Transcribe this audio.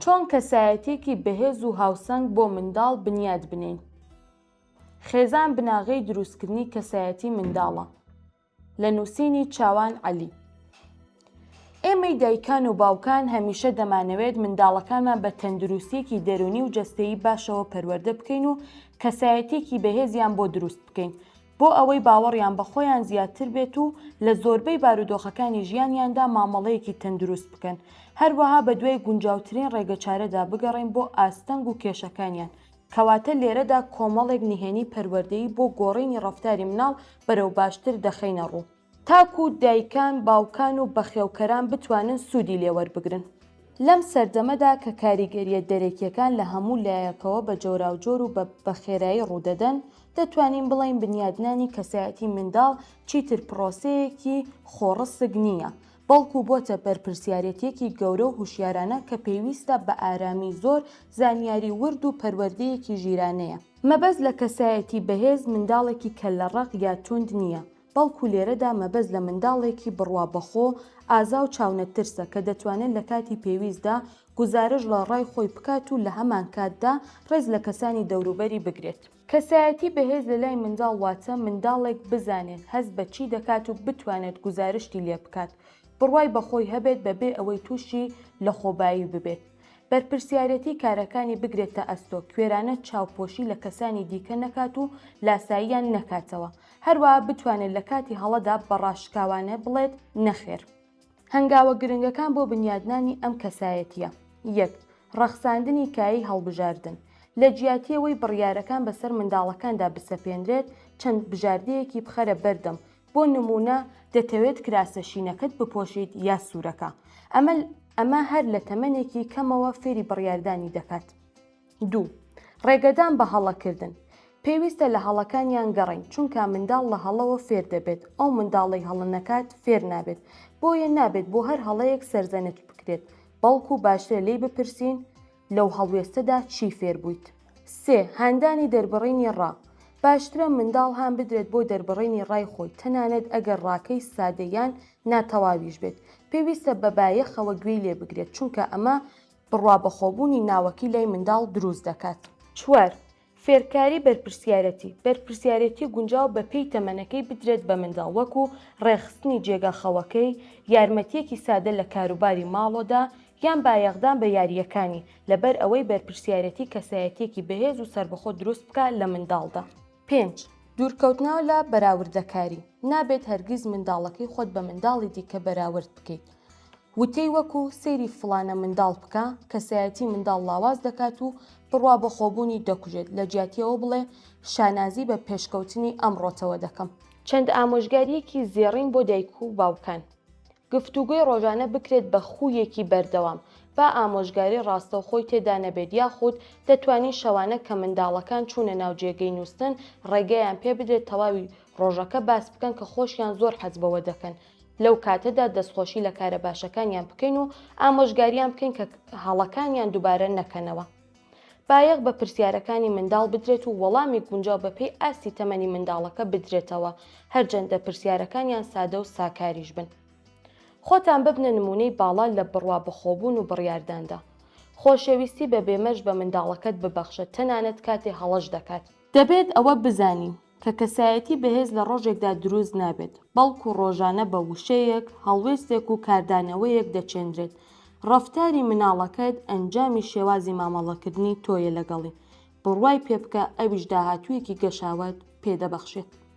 چۆن کەسایەتیەکی بەهێز و هاوسەنگ بۆ منداڵ بنیات بنێین؟ خێزان بناغەی دروستکردنی کەسایەتی منداڵە. لە نووسینی چاوان عەلی. ئێمەی دایکان و باوکان هەمیشە دەمانەوێت منداڵەکانمان بە تەندروستیەکی دەروونی و جەستەیی باشەوە پەروەردە بکەین و کەسایەتیەکی بەهێزیان بۆ دروست بکەین بۆ ئەوەی باوەڕیان بە خۆیان زیاتر بێت و لە زۆربەی بارودۆخەکانی ژیانیاندا مامەڵەیەکی تەندروست بکەن، هەروەها بەدوای گونجاوترین ڕێگەچارەدا بگەڕێین بۆ ئاستەنگ و کێشەکانیان، کەواتە لێرەدا کۆمەڵێک نهێنی پەروەردەیی بۆ گۆڕینی ڕەفتاری مناڵ بەرەو باشتر دەخەینە ڕوو. تاکو دایکان، باوکان و بەخێوکەران بتوانن سوودی لێ وەربگرن. لەم سەردەمەدا کە کاریگەرییە دەرەکییەکان لە هەموو لایەکەوە بە جۆراوجۆر و بە بە خێرایی ڕوودەدەن، دەتوانین بڵێین بنیادنانی کەسایەتی منداڵ چیتر پرۆسەیەکی خۆڕسک نییە، بەڵکو بۆتە بەرپرسیارێتییەکی گەورە و هوشیارانە کە پێویستە بە ئارامی زۆر، زانیاری ورد و پەروەردەیەکی ژیرانەیە. مەبەست لە کەسایەتی بەهێز منداڵێکی کەللەڕەق یا توند نییە، بەڵکو لێرەدا مەبەست لە منداڵێکی بڕوا بەخۆ، ئازا و چاونەترسە کە دەتوانێت لە کاتی پێویستدا گوزارشت لە ڕای خۆی بکات و لە هەمانکاتدا ڕێز لە کەسانی دەوروبەری بگرێت. کەسایەتی بەهێز لەلای منداڵ واتە منداڵێک بزانێت هەست بە چی دەکات و بتوانێت گوزارشتی لێ بکات، بڕوای بەخۆی هەبێت بەبێ ئەوەی تووشی لەخۆبایی ببێت، بەرپرسیارێتی کارەکانی بگرێتە ئەستۆ، کوێرانە چاوپۆشی لە کەسانی دیکە نەکات و لاساییان نەکاتەوە، هەروەها بتوانێت لە کاتی هەڵەدا بە ڕاشکاوانە بڵێت نەخێر. هەنگاوە گرنگەکان بۆ بنیادنانی ئەم کەسایەتییە، یەک. ڕەخساندنی کایەی هەڵبژاردن، لە جیاتی ئەوەی بڕیارەکان بەسەر منداڵەکاندا بسەپێنرێت، چەند بژاردەیەکی بخەرە بەردەم، بۆ نموونە دەتەوێت کراسە شینەکەت بپۆشیت یا سوورەکە؟ ئەمە ئەمە هەر لە تەمەنێکی کەمەوە فێری بڕیاردانی دەکات. دوو. ڕێگەدان بە هەڵەکردن، پێویستە لە هەڵەکانیان گەڕێین، چونکا منداڵ لە هەڵەوە فێر دەبێت، ئەو منداڵەی هەڵە نەکات فێر نابێت، بۆیە نابێت بۆ هەر هەڵەیەک سەرزەنشت بکرێت، بەڵکو باشترە لێی بپرسین لەو هەڵوێستەدا چی فێر بوویت؟ سێ، هاندانی دەربڕینی ڕا، باشترە منداڵ هان بدرێت بۆ دەربڕینی ڕای خۆی، تەنانەت ئەگەر ڕاکەی سادە یان ناتەواویش بێت، پێویستە بە بایەخەوە گوێی لێ بگرێت، چونکە ئەمە بڕوابەخۆبوونی ناوەکی لای منداڵ دروست دەکات. چوار، فێرکاری بەرپرسیارەتی، بەرپرسیارێتی گونجاو بە پێی تەمەنەکەی بدرێت بە منداڵ وەکو ڕێکخستنی جێگا خەوەکەی، یارمەتیەکی سادە لە کاروباری ماڵۆدا، یان بایەخدان بە یارییەکانی، لەبەر ئەوەی بەرپرسیارێتی کەسایەتیەکی بەهێز و سەربەخۆ دروست بکا لە منداڵدا. پێنج، دوورکەوتنەوە لە بەراوردەکاری، نابێت هەرگیز منداڵەکەی خۆت بە منداڵی دیکە بەراورد بکەیت، وتەی وەکو، سەیری فڵانە منداڵ بکە، کەسایەتی منداڵ لاواز دەکات و بڕوا بەخۆبوونی دەکوژێت، لەجیاتی ئەوە بڵێ، شانازی بە پێشکەوتنی ئەمڕۆتەوە دەکەم. چەند ئامۆژگارییەکی زێڕین بۆ دایک و باوکان. گفتوگۆی ڕۆژانە بکرێت بە خوویەکی بەردەوام، با ئامۆژگاری ڕاستەوخۆی تێدا نەبێت یاخود دەتوانین شەوانە کە منداڵەکان چوونە ناو جێگەی نووستن ڕێگەیان پێ بدرێت تەواوی ڕۆژەکە باس بکەن کە خۆشیان زۆر حەز بەوە دەکەن لەو کاتەدا دەستخۆشی لە کارە باشەکانیان بکەین و ئامۆژگاریان بکەین کە هەڵەکانیان دووبارە نەکەنەوە. بایەخ بە پرسیارەکانی منداڵ بدرێت و وەڵامی گونجاو بەپێی ئاستی تەمەنی منداڵەکە بدرێتەوە، هەرجەندە پرسیارەکانیان سادە و ساکاریش بن. خۆتان ببنە نموونەی باڵا لە بڕوا بەخۆبوون و بڕیارداندا. خۆشەویستی بە بێمەرج بە منداڵەکەت ببەخشە تەنانەت کاتێ هەڵەش دەکات. دەبێت ئەوە بزانین کە کەسایەتی بەهێز لە ڕۆژێکدا دروست نابێت، بەڵکو ڕۆژانە بە وشەیەک، هەڵوێستێک و کاردانەوەیەک دەچێنرێت. ڕەفتاری مناڵەکەت ئەنجامی شێوازی مامەڵەکردنی تۆیە لەگەڵی، بڕوای پێبکە ئەویش داهاتوویەکی گەشاوەت پێدەبەخشێت.